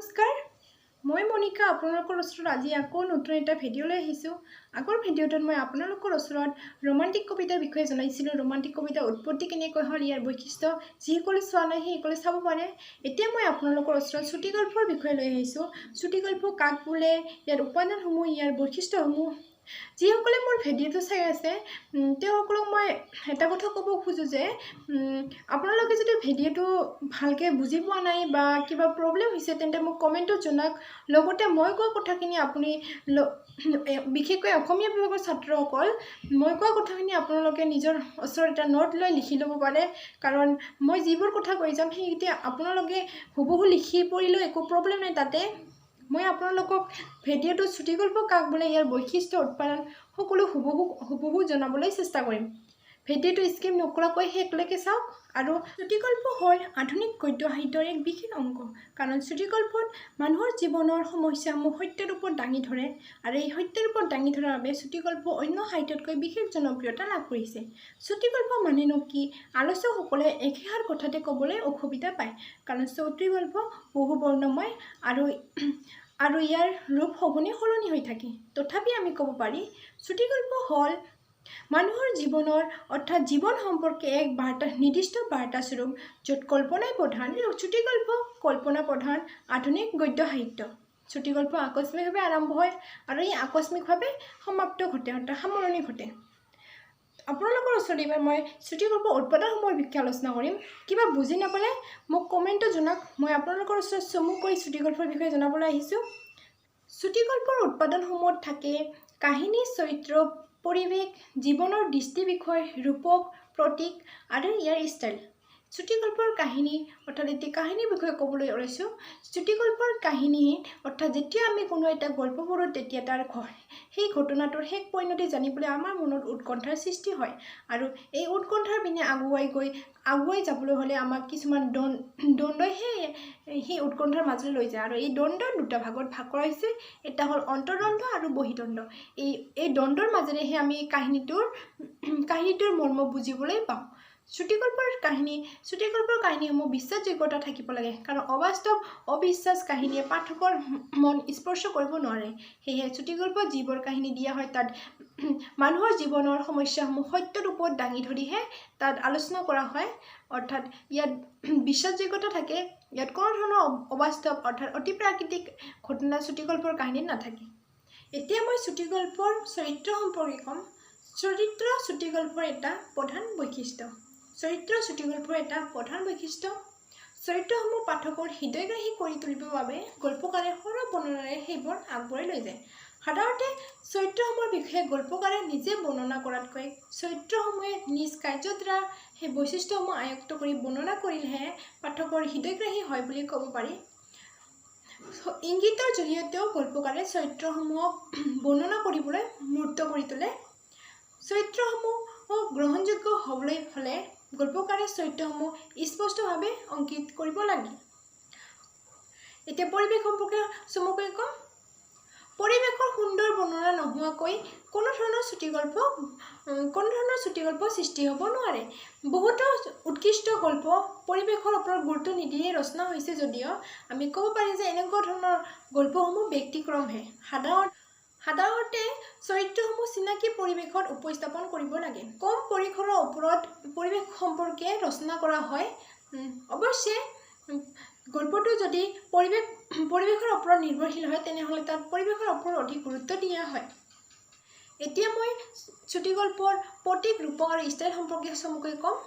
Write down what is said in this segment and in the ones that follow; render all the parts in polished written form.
নমস্কাৰ, মই মনিকা আপোনালোকৰ ওচৰত আজি আকৌ নতুন এটা ভিডিঅ' লৈ আহিছোঁ। আগৰ ভিডিঅ'টোত মই আপোনালোকৰ ওচৰত ৰোমান্টিক কবিতাৰ বিষয়ে জনাইছিলোঁ। ৰোমান্টিক কবিতাৰ উৎপত্তি কেনেকৈ হ'ল, ইয়াৰ বৈশিষ্ট্য, যিসকলে চোৱা নাই সেইসকলে চাব পাৰে। এতিয়া মই আপোনালোকৰ ওচৰত চুটিগল্পৰ বিষয়ে লৈ আহিছোঁ। চুটিগল্প কাক বোলে, ইয়াৰ উপাদানসমূহ, ইয়াৰ বৈশিষ্ট্যসমূহ। যিসকলে মোৰ ভিডিঅ'টো চাই আছে তেওঁসকলক মই এটা কথা ক'ব খোজোঁ যে আপোনালোকে যদি ভিডিঅ'টো ভালকৈ বুজি পোৱা নাই বা কিবা প্ৰব্লেম হৈছে, তেন্তে মোক কমেণ্টত জনাওক। লগতে মই কোৱা কথাখিনি আপুনি, বিশেষকৈ অসমীয়া বিভাগৰ ছাত্ৰসকল, মই কোৱা কথাখিনি আপোনালোকে নিজৰ ওচৰত এটা নোট লৈ লিখি ল'ব পাৰে। কাৰণ মই যিবোৰ কথা কৈ যাম, সেইকেইটা আপোনালোকে হুবহু লিখি পঢ়িলেও একো প্ৰব্লেম নাই। তাতে মই আপোনালোকক ভিডিঅ'টোত চুটিগল্প কাক বোলে, ইয়াৰ বৈশিষ্ট্য, উৎপাদন সকলো হুবহু হুবহু জনাবলৈ চেষ্টা কৰিম। ভিডিঅ'টো স্কিপ নকৰাকৈ শেষলৈকে চাওক। আৰু চুটিগল্প হ'ল আধুনিক গদ্য সাহিত্যৰ এক বিশেষ অংশ, কাৰণ চুটিগল্পত মানুহৰ জীৱনৰ সমস্যাসমূহ সত্য ৰূপত দাঙি ধৰে আৰু এই সত্য ৰূপত দাঙি ধৰাৰ বাবে চুটিগল্প অন্য সাহিত্যতকৈ বিশেষ জনপ্ৰিয়তা লাভ কৰিছে। চুটিগল্প মানেনো কি, আলোচকসকলে একেষাৰ কথাতে ক'বলৈ অসুবিধা পায়, কাৰণ চুটিগল্প বহু বৰ্ণময় আৰু ইয়াৰ ৰূপ সঘনে সলনি হৈ থাকে। তথাপি আমি ক'ব পাৰি, চুটিগল্প হ'ল মানুহৰ জীৱনৰ, অৰ্থাৎ জীৱন সম্পৰ্কে এক বাৰ্তা, নিৰ্দিষ্ট বাৰ্তাস্বৰূপ, য'ত কল্পনাই প্ৰধান। চুটিগল্প কল্পনা প্ৰধান আধুনিক গদ্য সাহিত্য। চুটিগল্প আকস্মিকভাৱে আৰম্ভ হয় আৰু এই আকস্মিকভাৱে সমাপ্ত ঘটে, অৰ্থাৎ সামৰণি ঘটে। আপোনালোকৰ ওচৰত এইবাৰ মই চুটিগল্পৰ উৎপাদনসমূহৰ বিষয়ে আলোচনা কৰিম। কিবা বুজি নাপালে মোক কমেণ্টত জনাওক। মই আপোনালোকৰ ওচৰত চমুকৈ চুটিগল্পৰ বিষয়ে জনাবলৈ আহিছোঁ। চুটিগল্পৰ উৎপাদনসমূহত থাকে কাহিনী, চৰিত্ৰ, পৰিৱেশ, জীৱনৰ দৃষ্টি, বিষয়, ৰূপক, প্ৰতীক আৰু ইয়াৰ ষ্টাইল। চুটিগল্পৰ কাহিনী, অৰ্থাৎ এতিয়া কাহিনীৰ বিষয়ে ক'বলৈ ওলাইছোঁ। চুটিগল্পৰ কাহিনী, অৰ্থাৎ যেতিয়া আমি কোনো এটা গল্প পঢ়োঁ, তেতিয়া তাৰ সেই ঘটনাটোৰ শেষ পৰিণতি জানিবলৈ আমাৰ মনত উৎকণ্ঠাৰ সৃষ্টি হয় আৰু এই উৎকণ্ঠাৰ পিনে আগুৱাই যাবলৈ হ'লে আমাক কিছুমান দ্বন্দ্বই সেই উৎকণ্ঠাৰ মাজলৈ লৈ যায়। আৰু এই দ্বন্দ্ব দুটা ভাগত ভাগ কৰা হৈছে। এটা হ'ল অন্তৰ্দ্বন্দ্ব আৰু বহিৰ্দ্বন্দ্ব। এই দ্বন্দ্বৰ মাজেৰেহে আমি কাহিনীটোৰ মৰ্ম বুজিবলৈ পাওঁ। চুটিগল্পৰ কাহিনীসমূহ বিশ্বাসযোগ্যতা থাকিব লাগে, কাৰণ অবাস্তৱ, অবিশ্বাস কাহিনীয়ে পাঠকৰ মন স্পৰ্শ কৰিব নোৱাৰে। সেয়েহে চুটিগল্পত যিবোৰ কাহিনী দিয়া হয়, তাত মানুহৰ জীৱনৰ সমস্যাসমূহ সত্য ৰূপত দাঙি ধৰিহে তাত আলোচনা কৰা হয়। অৰ্থাৎ ইয়াত বিশ্বাসযোগ্যতা থাকে। ইয়াত কোনো ধৰণৰ অবাস্তৱ, অৰ্থাৎ অতি প্ৰাকৃতিক ঘটনা চুটিগল্পৰ কাহিনীত নাথাকে। এতিয়া মই চুটিগল্পৰ চৰিত্ৰ সম্পৰ্কে ক'ম। চৰিত্ৰ চুটিগল্পৰ এটা প্ৰধান বৈশিষ্ট্য। চৰিত্ৰ চুটিগল্পৰ এটা প্ৰধান বৈশিষ্ট্য। চৰিত্ৰসমূহ পাঠকৰ হৃদয়গ্ৰাহী কৰি তুলিবৰ বাবে গল্পকাৰে সৰহ বৰ্ণনাৰে সেইবোৰ আগবঢ়াই লৈ যায়। সাধাৰণতে চৰিত্ৰসমূহৰ বিষয়ে গল্পকাৰে নিজে বৰ্ণনা কৰাতকৈ চৰিত্ৰসমূহে নিজ কাৰ্যৰ দ্বাৰা সেই বৈশিষ্ট্যসমূহ আয়ত্ত কৰি বৰ্ণনা কৰিলেহে পাঠকৰ হৃদয়গ্ৰাহী হয় বুলি ক'ব পাৰি। ইংগিতৰ জৰিয়তেও গল্পকাৰে চৰিত্ৰসমূহক বৰ্ণনা কৰিবলৈ মূৰ্ত কৰি তোলে। চৰিত্ৰসমূহ গ্ৰহণযোগ্য হ'বলৈ হ'লে গল্পকাৰে চৰিত্ৰসমূহ স্পষ্টভাৱে অংকিত কৰিব লাগে। এতিয়া পৰিৱেশ সম্পৰ্কে চমুকৈ ক'ম। পৰিৱেশৰ সুন্দৰ বৰ্ণনা নোহোৱাকৈ কোনো ধৰণৰ চুটিগল্প সৃষ্টি হ'ব নোৱাৰে। বহুতো উৎকৃষ্ট গল্প পৰিৱেশৰ ওপৰত গুৰুত্ব নিদিয়ে ৰচনা হৈছে যদিও আমি ক'ব পাৰি যে এনেকুৱা ধৰণৰ গল্পসমূহ ব্যতিক্ৰমহে। সাধাৰণতে চৰিত্ৰসমূহ চিনাকি পৰিৱেশত উপস্থাপন কৰিব লাগে। কম পৰিসৰৰ ওপৰত পৰিৱেশ সম্পৰ্কে ৰচনা কৰা হয়। অৱশ্যে গল্পটো যদি পৰিৱেশৰ ওপৰত নিৰ্ভৰশীল হয়, তেনেহ'লে তাত পৰিৱেশৰ ওপৰত অধিক গুৰুত্ব দিয়া হয়। এতিয়া মই চুটিগল্পৰ প্ৰতীক, ৰূপক আৰু ষ্টাইল সম্পৰ্কে চমুকৈ ক'ম।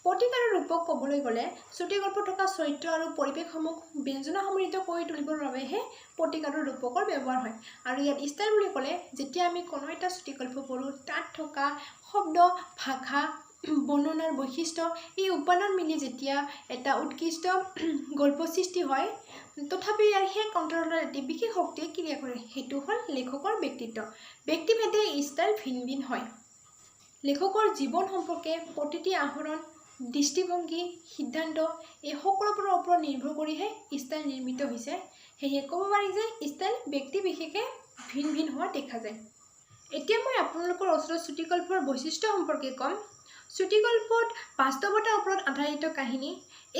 প্ৰতীক আৰু ৰূপক ক'বলৈ গ'লে চুটিগল্পত থকা চৰিত্ৰ আৰু পৰিৱেশসমূহ ব্যঞ্জনা সমৃদ্ধ কৰি তুলিবৰ বাবেহে প্ৰতীক আৰু ৰূপকৰ ব্যৱহাৰ হয়। আৰু ইয়াত ষ্টাইল বুলি ক'লে যেতিয়া আমি কোনো এটা চুটিগল্প পঢ়োঁ, তাত থকা শব্দ, ভাষা, বৰ্ণনাৰ বৈশিষ্ট্য, এই উপাদান মিলি যেতিয়া এটা উৎকৃষ্ট গল্প সৃষ্টি হয়, তথাপি ইয়াৰ শেষ অন্তৰালত এটি বিশেষ শক্তিয়ে ক্ৰিয়া কৰে, সেইটো হ'ল লেখকৰ ব্যক্তিত্ব। ব্যক্তিভেদে ষ্টাইল ভিন ভিন হয়। লেখকৰ জীৱন সম্পৰ্কে প্ৰতিটি আহৰণ, দৃষ্টিভংগী, সিদ্ধান্ত, এই সকলোবোৰৰ ওপৰত নিৰ্ভৰ কৰিহে ষ্টাইল নিৰ্মিত হৈছে। সেয়েহে ক'ব পাৰি যে ষ্টাইল ব্যক্তি বিশেষে ভিন ভিন হোৱা দেখা যায়। এতিয়া মই আপোনালোকৰ ওচৰত চুটিগল্পৰ বৈশিষ্ট্য সম্পৰ্কে ক'ম। চুটিগল্পত বাস্তৱতাৰ ওপৰত আধাৰিত কাহিনী।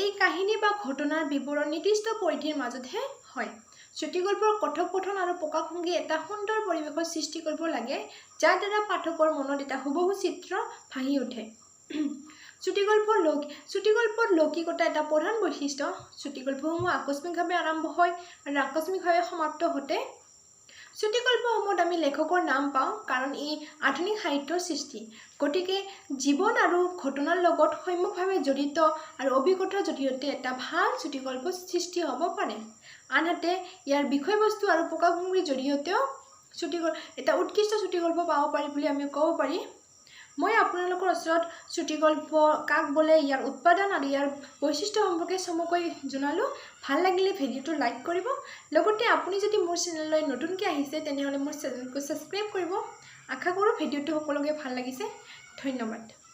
এই কাহিনী বা ঘটনাৰ বিৱৰণ নিৰ্দিষ্ট পৰিধিৰ মাজতহে হয়। চুটিগল্পৰ কথোপকথন আৰু প্ৰকাশভংগী এটা সুন্দৰ পৰিৱেশৰ সৃষ্টি কৰিব লাগে, যাৰ দ্বাৰা পাঠকৰ মনত এটা হুবহু চিত্ৰ ভাহি উঠে। চুটিগল্পৰ লৌকিকতা এটা প্ৰধান বৈশিষ্ট্য। চুটিগল্পসমূহ আকস্মিকভাৱে আৰম্ভ হয় আৰু আকস্মিকভাৱে সমাপ্ত ঘটে। চুটিগল্পসমূহত আমি লেখকৰ নাম পাওঁ, কাৰণ ই আধুনিক সাহিত্যৰ সৃষ্টি। গতিকে জীৱন আৰু ঘটনাৰ লগত সম্যকভাৱে জড়িত আৰু অভিজ্ঞতাৰ জৰিয়তে এটা ভাল চুটিগল্প সৃষ্টি হ'ব পাৰে। আনহাতে ইয়াৰ বিষয়বস্তু আৰু প্ৰকাশভংগীৰ জৰিয়তেও এটা উৎকৃষ্ট চুটিগল্প পাব পাৰি বুলি আমি ক'ব পাৰি। মই আপোনালোকৰ ওচৰত চুটিগল্প কাক বোলে, ইয়াৰ উৎপাদন আৰু ইয়াৰ বৈশিষ্ট্য সম্পৰ্কে চমুকৈ জনালোঁ। ভাল লাগিলে ভিডিঅ'টো লাইক কৰিব, লগতে আপুনি যদি মোৰ চেনেললৈ নতুনকৈ আহিছে, তেনেহ'লে মোৰ চেনেলটো ছাবস্ক্ৰাইব কৰিব। আশা কৰোঁ ভিডিঅ'টো সকলোকে ভাল লাগিছে। ধন্যবাদ।